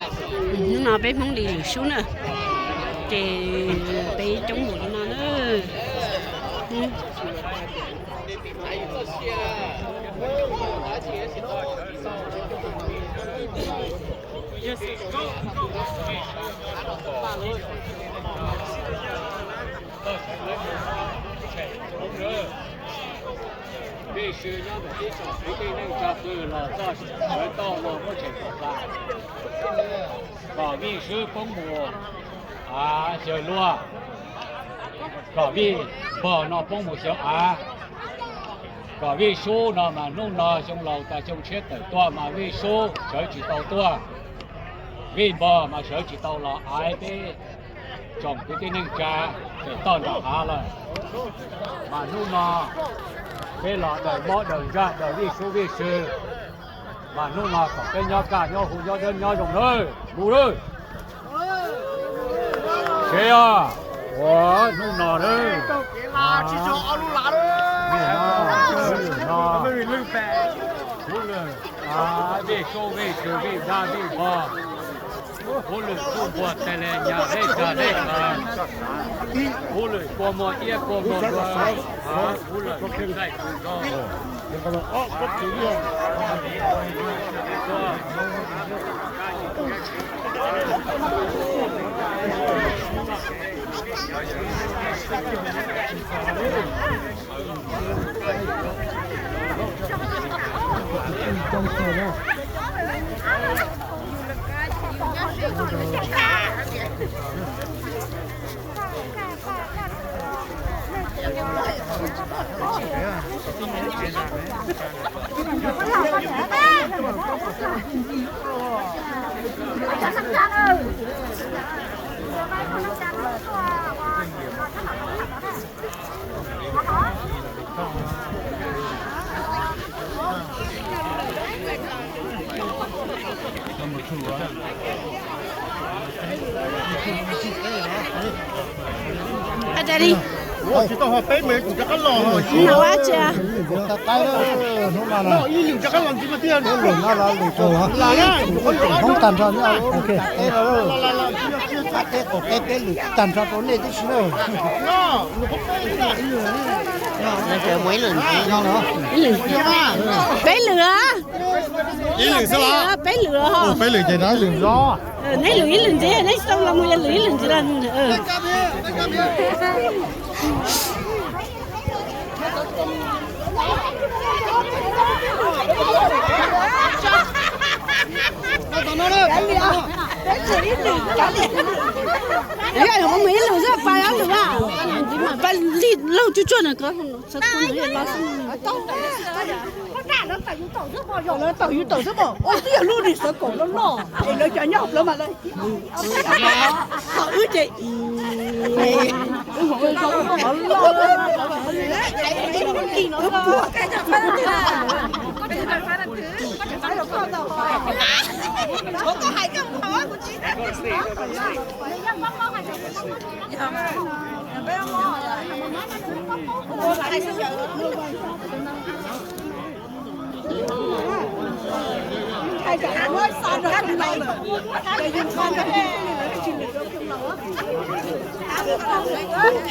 Hnub no peb Hmoob li lwm sub na, ces peb coob npaum li no na. Vij Sw nyob ntawm tib tsoom kwv tij neej tsa pw los txoj sawv toj luag muab tseem kom tas. Kom Vij Sw poob mus xyaw luag, kom Vij Npog no poob mus xyaw av, kom Vij Sub no mas hnub no xyoo laus tas xyoo tshiab tawm tuaj mas Vij Sub sawv tsis tau tuaj, Vij Npog mas sawv tsis tau los aiv peb tsoom kwv tij neej tsa pem toj nram hav lawm. Mas hnub no peb los daws mob daws ntsaj daws Vij Sub Vij Sw, mas hnub no kom peb nyob kaj nyob huv nyob dawb nyob zoo lawm mus lawm. Tsev os, ua hnub no lawm. Vij Sub Vij Sw Vij Ntsaj Vij Npog, hauj lwm kuj npuag tag li nyaj dej tag dej qhawv, hauj lwm kua muag iab kua muag npua, hauj lwm txaij txaij nkaus. Hais tias li, hnub no ib lwm rov qab los ntxiv mas thiaj, ib lwm no los lwm tag, ib lwm tseem Hmoob tag nrho nyob, teb qaum teb peb lwm tag nrho rau nej tib si na. Peb lwm, ib lwm xwb los? Peb lwm, peb lwm ces rov lwm los. Neb lwm ib lwm ntxiv, neb tsis tau los mus yog lwm ib lwm ntxiv los. Ib lwm xwb, pab ob lwm, pab li lauj tsuag tsuag na ko. Lawv tawm yus tawm xwb mas, ua twb yog lub ris xav kaum loj loj es lawv cov nyob hauv plawv mas lawv, wb ces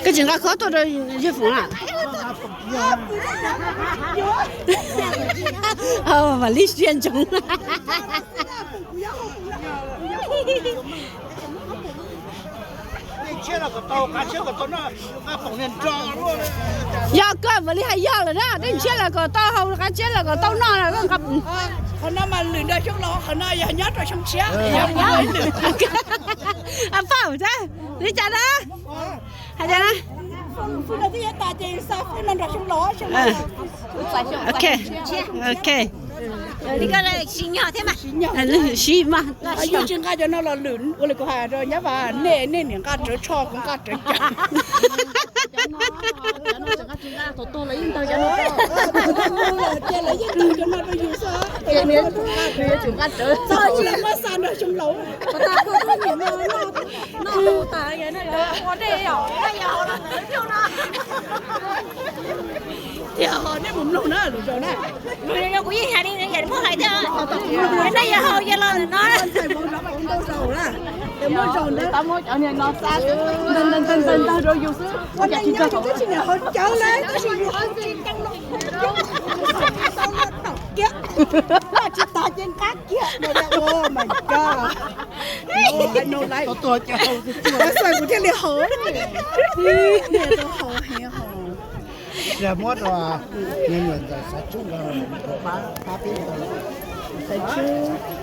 Koj tsis nqa khob tuaj rau yawg Foom na? Vam Lib siab ntsoov. Yog koj Vam Lib hais yog lawm na, dej ntshiab los kom tau haus, qav tshiab los kom tau noj. Qhov no mas lwm nrog xyoo laus, qhov no yog nyob rau xyoo tshiab. Paj, li cas na? Hais tias na, ok, ok. Siv mas, yus tsis nqa cov no los lwm ua li kuv hais rau nyab Vas, nej, nej niam nqa rawv tsho, kuv nqa rawv cawv. Txog tsis muab xa nrog xyoo laus. Tiag, nej mus mloog na lwm zaus na. Kuv yeej hais li muab hais tiag, nej yog haus yog los no. Muab zaum ntawd, ntawd ntawd ntawd ntawd rau yus xwb. Ua cas tsis tau twb tsis niam hauv cawv lawm tab sis yus hauv tsis tau no. Kiag, tsis tas ces nqa kiag. Oh my god. Xav kuv thiaj li hauv. Tau hauv heev hauv.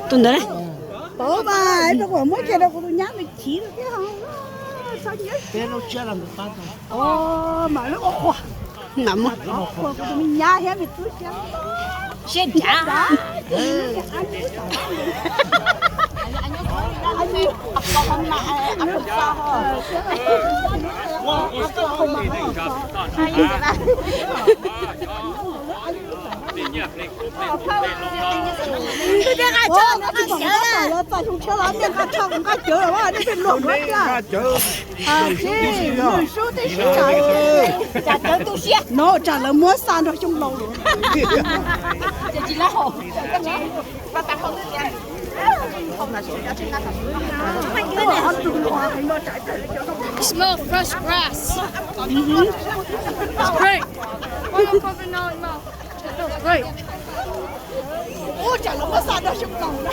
Tus ntawd, pab mas rau kuv muab kiag rau kuv tus nyab nws chiv rau thiab. Mam li ua qhuas, mam ua qhuas kuv tus me nyab thiab me tub siab. Siab ntshav. Tsis nqa tsho los nqa cawv, nqa cawv los nej pheej luag nqa cawv. Nws sub tib si, tsam cawv tu siab no tsam lawv muab xa nrog xyoo laus lawm. Smell fresh grass. It's great. Why you cover now your mouth? It smells great. Ua cas lawv muab xa nrog xyoo laus na.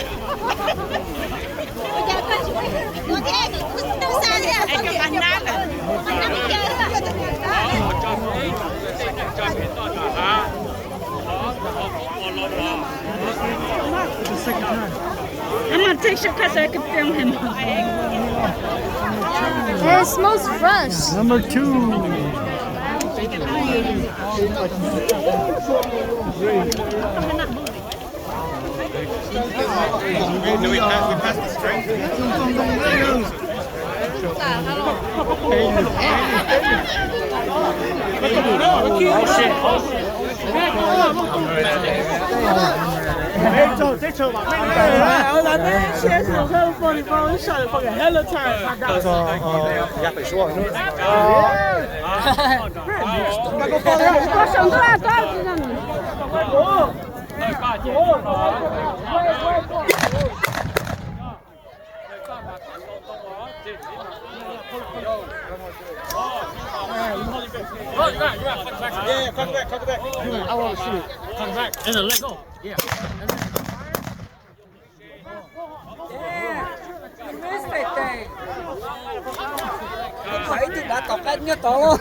I'm gonna take some 'cause I can film him. It smells fresh. Number two. Ib tug dav tom qab nyob tod.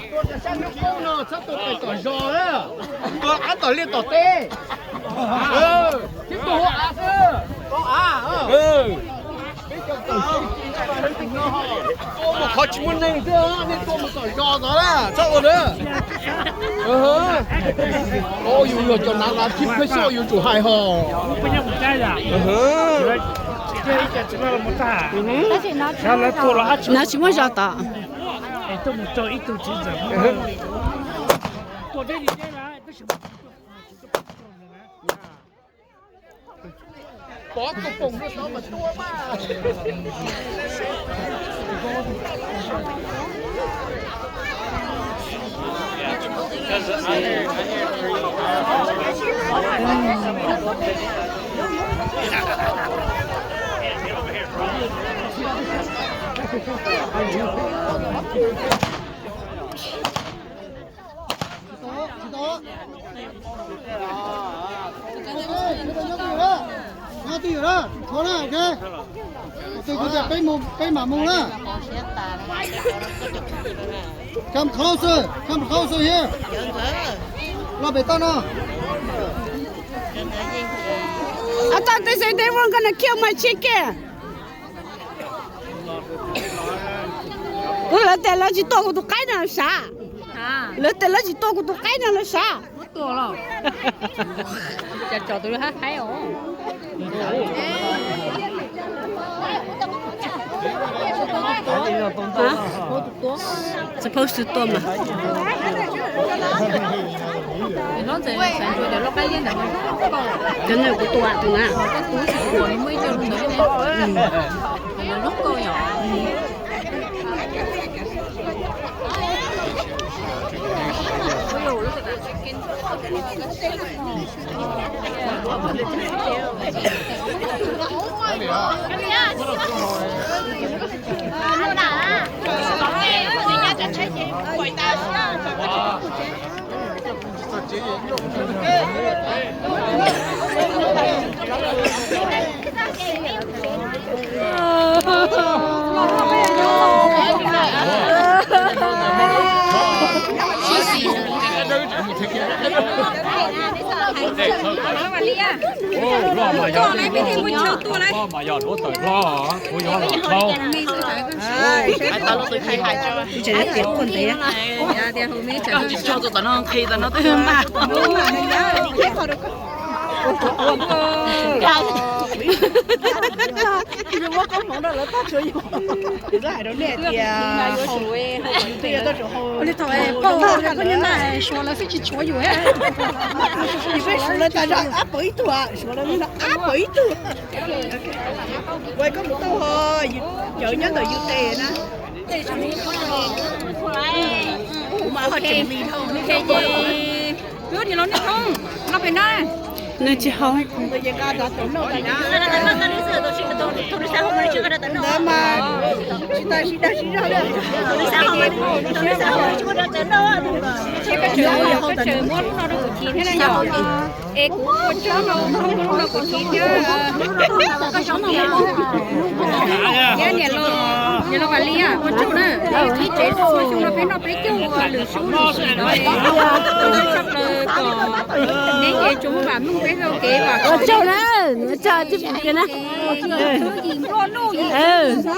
Tua sab hnub poob no txhob tua pem tom zos na, tua av tom liaj tom teb, thiab tua hauv av xwb. Tua mus qhov tsis muaj neeg xwb, nej tua mus tom zos tod na, txhob ua na. Yus yog cov nav nav thib peb xwb yuav tsum hais hos. Nav tsis muaj zos tod. Pov tus poom rau tod mas tua mas. Nyob twj ywm na, thov na, ok. Tus twg tias peb mam mus na. Come closer, come closer here. Los pem toj no. I thought they said they weren't gonna kill my chicken. Kuv lawv tias lawv tsis tua kuv tus qaib no los sav. Lawv tias lawv tsis tua kuv tus qaib no los sav. Cas tso tus haib haib os. Supposed to tua mas. Cov no kuv tua tus na. Tsis tso tus tom no nqhis tom no twb mag. Kuv hais rau nej tias, li thaum poj koj niag na, Suav lawv xwb tsis tshuav yus. Yus peb Suav lawv tas zog ab pov ib tug, Suav lawv ab pov ib tug. Ua koj mus tau ho, cov nyob ntawm yus tes na. Kuv mas ho tseem lis dhau. Wb ua niam laus nej thoob no pem na. Nws tsis haus. Ntawd mas tsis tas sib dag sib zog li. Koj tseem muab lub no rau kuv chim thiab na yom. Es kuv ua tsaug rau lub no kuv chim thiab. Yog niam laus, niam laus Vam Lis ua tsaug na. Ib tsev xyoo no peb noj peb caug ua lwm sub lwm sim no es ua tsaug tshaj plaws kom neb ces tsuas muaj vam meej peb ua kev vam ua tsaug na. Ua tsaug tib pum kiag na. Yim nplua nuj yim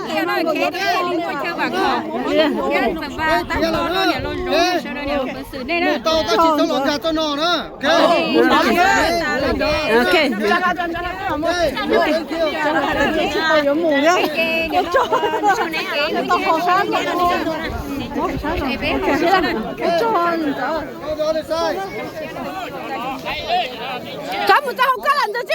tias no kev thiaj li muaj chaw vam khom thiab txawm vam tag nrho no niam laus Zoov sawv daws niam laus peev xwm nej na. Koj mus txog hauv koj los ntawd xwb.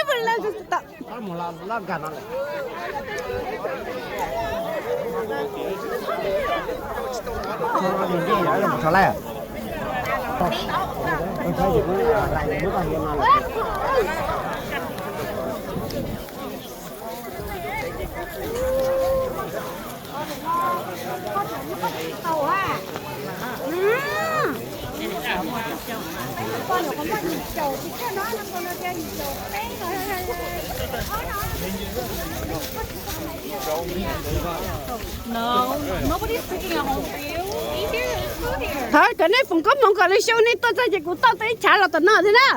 Thov cov nej foom koob hmoov kom lwm xyoo nej tuaj txog ces kuv tau tau ib chav los tom no thiab na.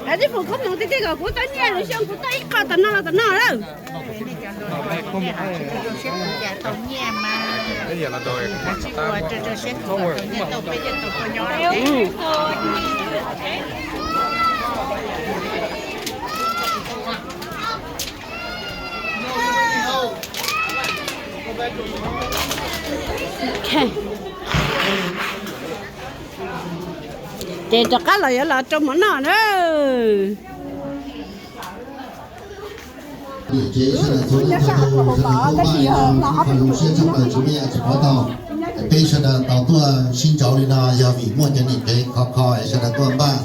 Thov nej foom koob hmoov tiag tiag kom kuv tau nyiaj lwm xyoo kuv tau ib qho tom no los tom no lawm. Ces rov qab los yuav los rau mov noj na. Niam tsev sawv daws txhua leej txhua tus, sawv daws kuj npaj li no, ib qho zoo siab tshaj plaws tsis muaj yam tsis pov tau. Peb sawv daws tau tuaj sib ntsauv li no yog vim muaj cov niam tsev khov kho es sawv daws tuaj npaj.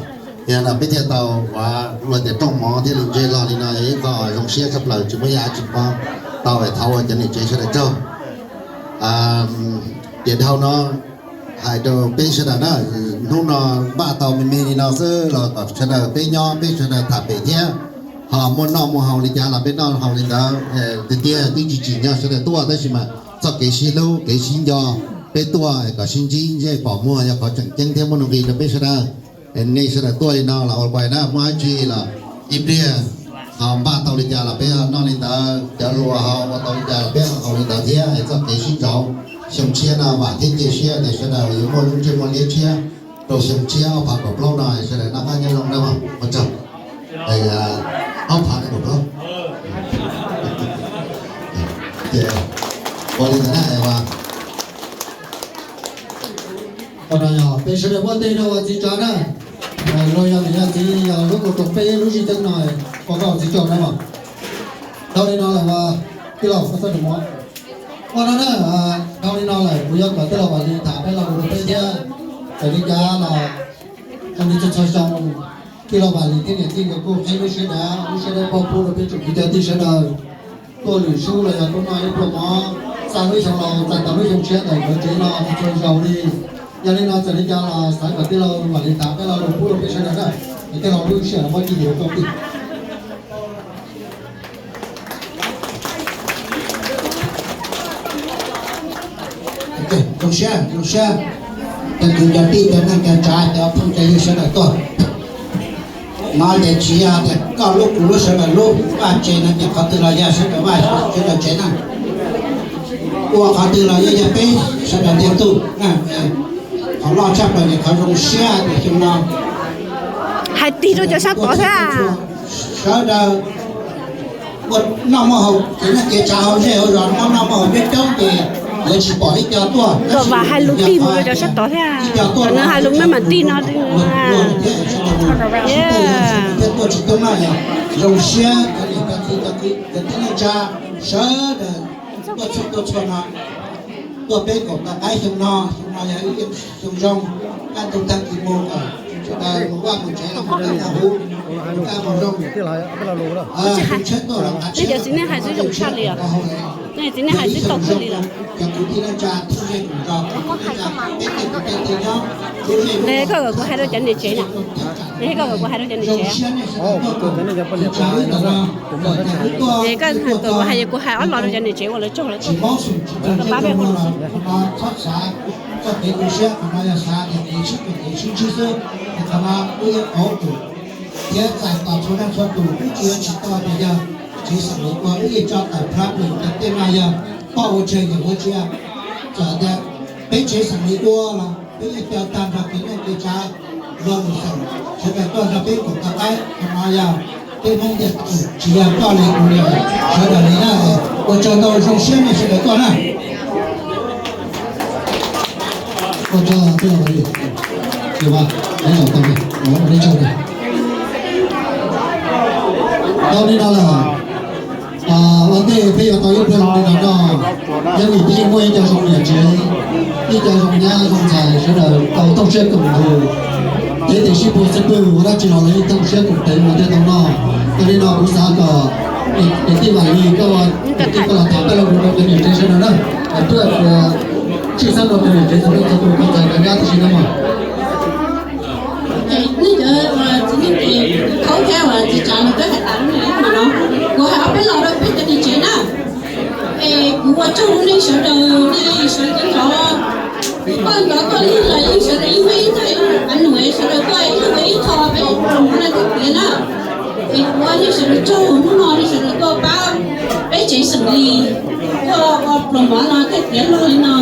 Yog no peb thiaj tau ua luag tias rooj mov thiaj li ntse log li no, yog ib qho zoo siab tshaj plaws tsis muaj yam tsis pov tau es thov ua cov niam tsev sawv daws tsaug. Tiam dhau no hais rau peb sawv daws na, hnub no npaj tau me me li no xwb los kom sawv daws peb nyob peb sawv daws tham pem thiab. Ho muaj noj muaj haus li cas los peb noj haus li ntawd, tiag tiag twb tsis tsim nyog sawv daws tuaj tab sis mas txoj kev sib hlub kev sib nco, peb tuaj kom sib ntsib ntsej pom muag yog qhov tseem ceeb thiab muaj nuj nqis rau peb sawv daws. Nej sawv daws tuaj li no los ua li na, muaj dab tsi los ib pliag ho npaj tau li cas los peb noj li ntawd, cov hluas ho ua tau li cas los peb haus li ntawd thiab. Txoj kev sib ntsauv xyoo tshiab no vam thiab cia siab tias sawv daws yuav muaj lub ntsej muag liab tshiab rau xyoo tshiab ob phav kaum plaub no, sawv daws noj qab nyob zoo na, ua tsaug. Ob phav kaum plaub. Ua li ntawd na, ua no yog peb sawv daws muab tej rau ua txiv tsav na, los yog niam yog txiv yog lub kaus roos peb lub sib teeb no, ua koj txiv tsav na mas. Dhau li no lawm, tij laug, koj txhob mus ua no na. Dhau li no lawm kuv yuav kom tij laug Vam Lis tham peb lo lus rau peb thiab. Txawm li cas los zoo li txhua txhua xyoo tij laug Vam Lis thiab niam tij nkawd kuj qhib lub siab dav lub siab dawb paub pub rau peb tsoom kwv cov tij sawv daws tuaj lwm sub los yog tuaj noj ib pluag mov, xa lub xyoo laus txais tau lub xyoo tshiab ntawm nkawd tsev no txhua txhua zaus li. Yog li no txawm li cas los xav kom tij laug Vam Lis tham peb lo lus pub rau peb sawv daws na, es tij laug lub sij hawm muab cib tis rau koj tij. Zoo siab, zoo siab, cov kwv cov tij cov neej cov tsav cov phooj cov ywg sawv daws tuaj. No ces tsis yog tias koj lub kuv lub sawv daws lub vaj tsev no ces qhov twg los yog sawv daws vaj sawv daws tsev na. Ua qhov twg los yog yog peb sawv daws tiag tug. Qhov loj tshaj plaws ces qhov zoo siab tias xyoo no hais tig rau cov sab tod thiab. Sawv daws ua noj muaj haus, kev noj kev tsav hauv zej hauv zos, noj noj muaj haus coob coob ces yuav tsis pom ib co tuaj. Kom vam hais lus tig mus rau cov sab tod thiab, kom nws hais lus meej mam tig no. Thiab tuaj tsis coob na, zoo siab cov niam cov txiv cov kwv cov tij neej tsa sawv daws tuaj txhua tuaj txhua no, tuaj peb kaum tau qaib xyoo no, xyoo no yog ib xyoo zoo, kaj ntug tag kis mus kom sawv daws mus vaj mus tsev los mus dawb mus huv, mus kaj mus zoo. Tsis hais, nej cov txiv neej hais xwb zoo tshaj li os. Nej txiv neej hais xwb tau kawg li lawm. Cov kwv tij neej tsa thoob zej koom zos, peb tej kwv tej tij nyob, koj kom kuv hais rau cov niam tsev na. Koj kom kuv hais rau cov niam tsev. Es koj kom kuv hais, kuv hais ob lo rau cov niam tsev uas lawv tsaug lawv tuaj, lawv pab peb ua lus xwb. Txhob xav txoj kev tu siab, qhov no yog xav tias kev sib koom kev sib ntsib xwb. Qhov no wb yeej qauv tus thiab txais tos txhua leej txhua tus, wb tsis yuav tsis tau tias yog tsev xeem li ua, wb yeej tso tawm plab plis tias tej no yog poj ua tseg yawm ua tsiaj. Txawm tias peb tsev xeem li ua los peb yeej caw tag nrho kev neej kev tsav, lo lus xeem sawv daws tuaj nrog peb koom tos qaib. Qhov no yog peb Hmoob ntiag tug, tsis yog koj li kuv li, sawv daws li na. Ua tsaug ntau, zoo siab nej sawv daws tuaj na. Ua tsaug, tij laug Vam Lis, tau li no lawm. Ua ntej peb yuav tau ib pluag zoo li no noj, yeej vim peb yeej muaj ib co zoo niam tsev, ib co zoo nyab zoo ntxhais sawv daws tau thooj siab koom nthus, cev tes sib puag xib pwg ua dab tsi los lawv yeej thooj siab koom tes mus thiaj tau noj. Yog li no kuv xav kom niam tij Vam Lis koj, niam tij koj los tham peb lo lus rau cov niam tsev sawv daws na, twb tshwj xeeb rau cov niam tsev txhua leej txhua tus, koj txais koj nyab tib si na mog. Nej cov txiv neej ces khaub thiab uas txiv tsav los twb hais tas lub me ib no, kuv hais ob peb lo rau peb cov niam tsev na. Es kuv ua tsaug rau nej sawv daws, nej sawv daws nrov, koj nrov tuaj li los yeej sawv daws ib me ib txoj av num sawv daws tuaj ib me ib txoj peb los mov no tuaj tiav na. Es kuv ua nej sawv daws tsaug hnub no nej sawv daws tuaj pab peb tsev xeem Lis, tuaj ua pluas mov no thiaj tiav loj li no.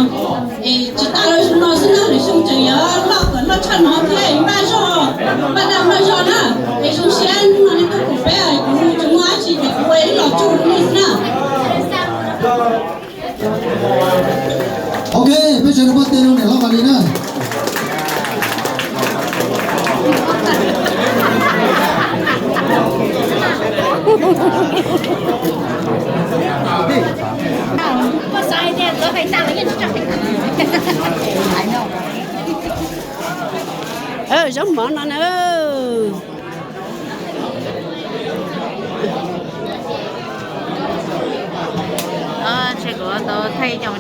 Es tsis tas lawm xyoo no xwb na, lwm xyoo tseem yuav loj kom loj tshaj no thiab, npaj zog, npaj dag npaj zog na. Es zoo siab hnub no nej tuaj koom peb, kuv tsis muaj dab tsi ces kuv ua ib los tsaug rau nej xwb na. Ok, peb sawv daws npaj tes rau niam hlob Vam Lis na. Zaub mov no na. Ntshe kuv tau thaij cov